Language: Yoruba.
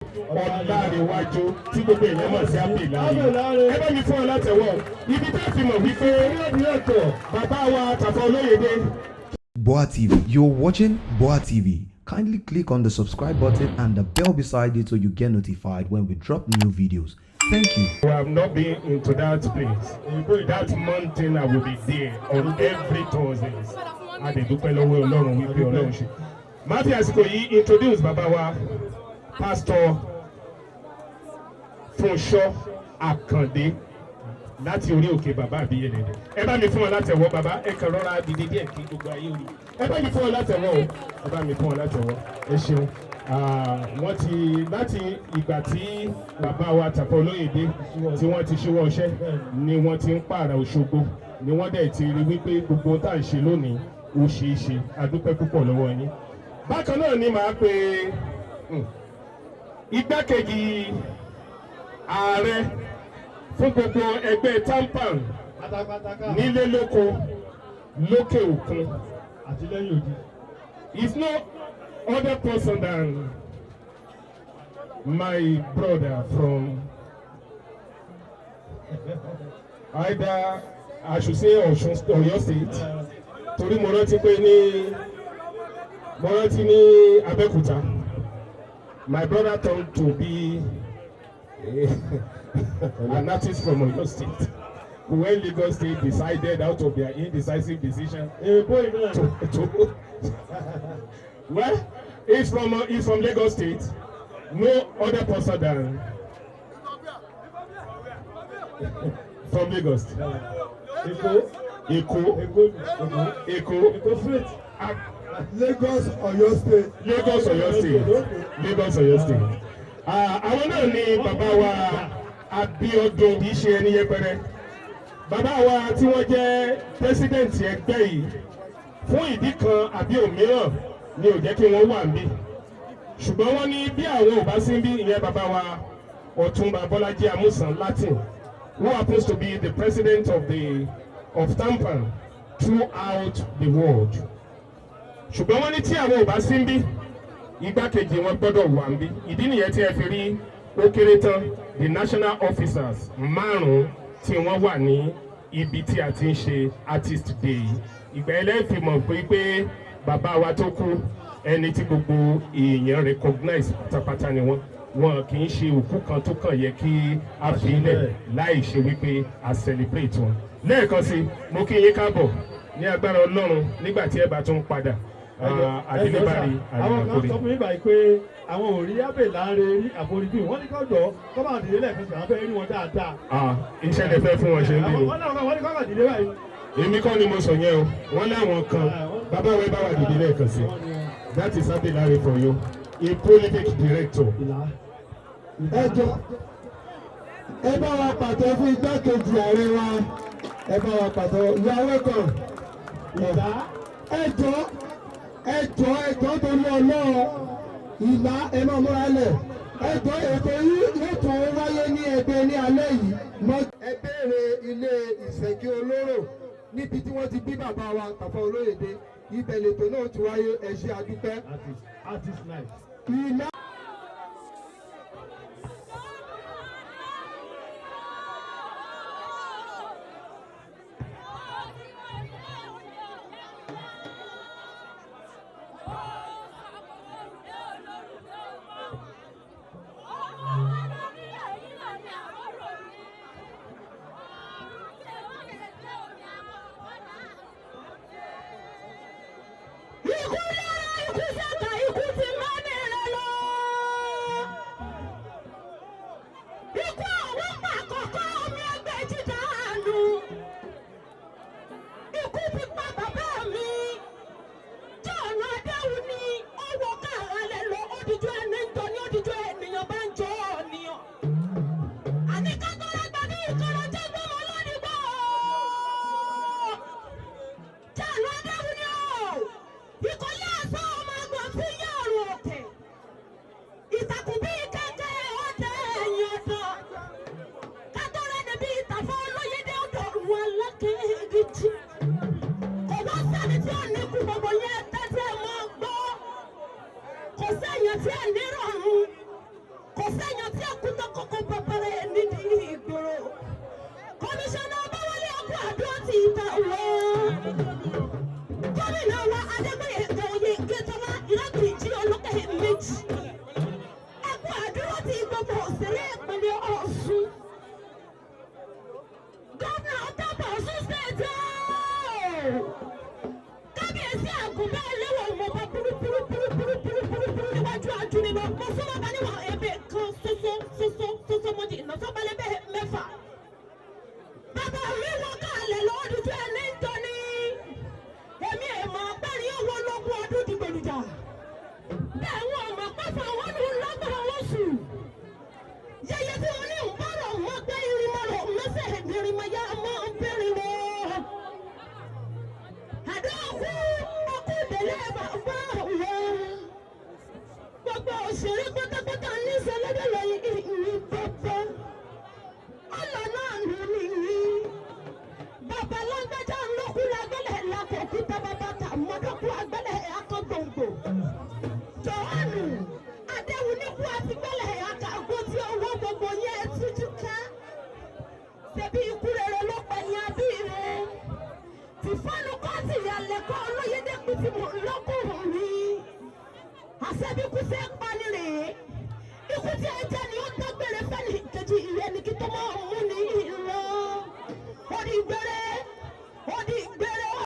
Ọláréwájú tí gbogbo èèyàn mọ̀ sí Abbey Lanre. Ẹ bá mi fún ọ látẹ̀wọ́ ibi tá a fi mọ̀ wípé bàbá wa Tàfà Olóyèdé. Boa TV. You're watching Boa TV. Kindly click on the subscribe button and the bell beside it so you get notified when we drop new videos. Thank you. We have not been into that place. That mountain, I will be there on every Thursdays. A dẹ̀ dúpẹ́ lọ́wọ́ Ọlọ́run wípé Ọlọ́run ṣe. Máa fi àsìkò yìí introduce bàbá wa, Pastor Fúnṣọ́ Àkàndé láti orí òkè bàbá àbíyẹlẹdẹ. Ẹ bá mi fún ọ látẹ̀wọ́. Bàbá, ẹ kàn rọra dìde díẹ̀ kí gbogbo ayé rí. Ẹ bá mi fún ọ látẹ̀wọ́ o, ẹ bá mi fún ọ látẹ̀wọ́. Ẹ ṣeun. Wọ́n ti láti ìgbà tí bàbá wa Tàfà Olóyèdé tí wọ́n ti ṣíwọ́ iṣẹ́ ni wọ́n ti ń pààrà Òṣogbo, ni wọ́n dẹ̀ ti rí wípé gbogbo ohun tá à ń ṣe lónìí, ó ṣeé ṣe. A dúpẹ́ púpọ̀ lọ́wọ́ yín. Bákan náà ni màá pe igbákejì ààrẹ fún gbogbo ẹgbẹ́ TAMPAN nílé, lóko, lókè òkun àti lẹ́yìn odi. Is no other person than my brother from either, I should say, Ọ̀ṣun, Ọ̀yọ́ State, torí mo rántí pé ní mo rántí ní Abẹ́òkúta, my brother turned to be an artist from Oyo State when Lagos State decided, out of their indecisive decision, Èèbó ìnáà. to, well, he's from Lagos State. No other person than from Lagos. Èkó. Èkó. Èkó, Èkó. Èkó. Èkó State. Lagos, Ọ̀yọ́ State. Lagos, Ọ̀yọ́ State, Lagos, Ọ̀yọ́ State. Ah, àwọn náà ni bàbá wa Abíọ́dún, kì í ṣe ẹni yẹpẹrẹ. Bàbá wa tí wọ́n jẹ́ president ẹgbẹ́ yìí, fún ìdí kan àbí òmíràn ni ò jẹ́ kí wọ́n wà níbí, ṣùgbọ́n wọ́n ní bí àwọn ò bá sí níbí, ìyẹn bàbá wa Ọ̀túnba Bọ́lájí Amúsàn Latin, who happens to be the president of TAMPAN throughout the world, ṣùgbọ́n wọ́n ní tí àwọn ò bá sí níbí, igbákejì wọn gbọ́dọ̀ wà níbí. Ìdí nìyẹn tí ẹ fi rí ó kéré tán the national officers márùn-ún tí wọ́n wà ní ibi tí a ti ń ṣe Artist Day yìí. Ìgbà ẹlẹ́fì mọ̀ pé bàbá wa tó kú, ẹni tí gbogbo èèyàn recognize pátápátá ni wọ́n. Wọn kì í ṣe òkú kan tó kàn yẹ kí a fi ilẹ̀ láì ṣe wípé a celebrate wọn. Lẹ́ẹ̀kan sí, mo kí yín káàbọ̀. Ní agbára Ọlọ́run, nígbà tí ẹ bá tún padà, àdélébárí. Àwọn kan àdélébárí. sọ fún mi báyìí pé àwọn ò rí Abbey Lanre rí àforíjì. Wọ́n ní kọ́ jọ kọ́ máa dìde lẹ́ẹ̀kan sí, àwọn fẹ́ rí wọn dáadáa. Ah, iṣẹ́ lè fẹ́ fún wọn ṣe ń bí o. Wọ́n náà wọ́n ní kọ́ máa dìde báyìí. Èmi kọ́ ni mo sọ yẹn o, wọ́n láwọn kan. Bàbá wa, ẹ bá wa dìde lẹ́ẹ̀kan sí. That is Abbey Lanre for you, a prolific director. Ẹ jọ, ẹ bá wa pàtẹ fún igbákejì ààrẹ wa. Ẹ bá wa pàtẹ. You are welcome. Ẹ jọ, ẹ jọ, ẹ jọ, torí Ọlọ́run, ìlà ẹ máa múra lẹ̀. Ẹ jọ, ètò yìí yóò tún wáyé ní Ẹdẹ ní alẹ́ yìí. Ẹ béèrè ilé Ìṣẹ̀kí Olóró níbi tí wọ́n ti bí bàbá wa Tàfà Olóyèdè. Ibẹ̀ lètò náà ti wáyé. Ẹ ṣé, a dúpẹ́. Artist night. Ìlà. Ikú yára, ikú sẹ́ka, ikú ti má ní rẹ lọ. Òṣèré ìpínlẹ̀ Ọ̀ṣun. Gómìnà ọ̀tàbọ̀ Ọ̀ṣun State ooo. Kábíyèsí àgùnbẹ́ ẹlẹ́wọ̀n ìmọ̀ọ́bọ púrúpúrúpúrúpúrúpúrú níwájú ajúni lọ. Mo súnmọ́ bá níwọ̀n ebè kan ṣoṣo ṣoṣo ṣoṣo mo jìnnà sọ́balẹ̀ bẹ́ẹ̀ mẹ́fà. Bàbá mi wọ káàlẹ̀ lọ́wọ́ dúdú ẹ̀ ní ntọ́ni. Èmi ẹ̀ mọ̀ pẹ́ẹ́rì owó lógún ọdún dìgbòlùjà. Bẹ́ẹ̀ wọn mọ̀ pé fún àwọn ọdún lọ́gbọ̀n wọn sùn. Yẹyẹ tí wọn ní ń bọ̀rọ̀ mọ́ pé irin mọ̀rọ̀ mẹ́sẹ̀ ìrìn mọ̀ yá mọ́ ń bẹ̀rẹ̀ wọ́. Àdó ọkú ọkú délé bàbá wọn. Gbogbo òṣèré pátápátá ní sọlọ́dọ̀ lẹ́yìn ìrìn bàbá. Ọ̀nà náà nù nìyí. Bàbá lágbájá ńlọ́kú lágbẹ́lẹ̀ lakọ̀kúta bàbá tà mọ́dọ́kú agbẹ́lẹ̀ akọ́gbòǹgbò. Jọ̀hánù Adéwùníkú àti gbẹ́lẹ̀ akàgbó tí owó gbogbo yẹn tújú ká. Ṣebí ikú rere ló pẹ̀ ní abí rẹ̀. Tìfọ́nù kọ́ọ̀tì ìyàlẹ̀kọ́ olóyèdèkú tí mo lọ́kùnrin rí. Àṣẹ́bíkú fẹ́ pani rèé. Ikú tí ẹ jẹ́.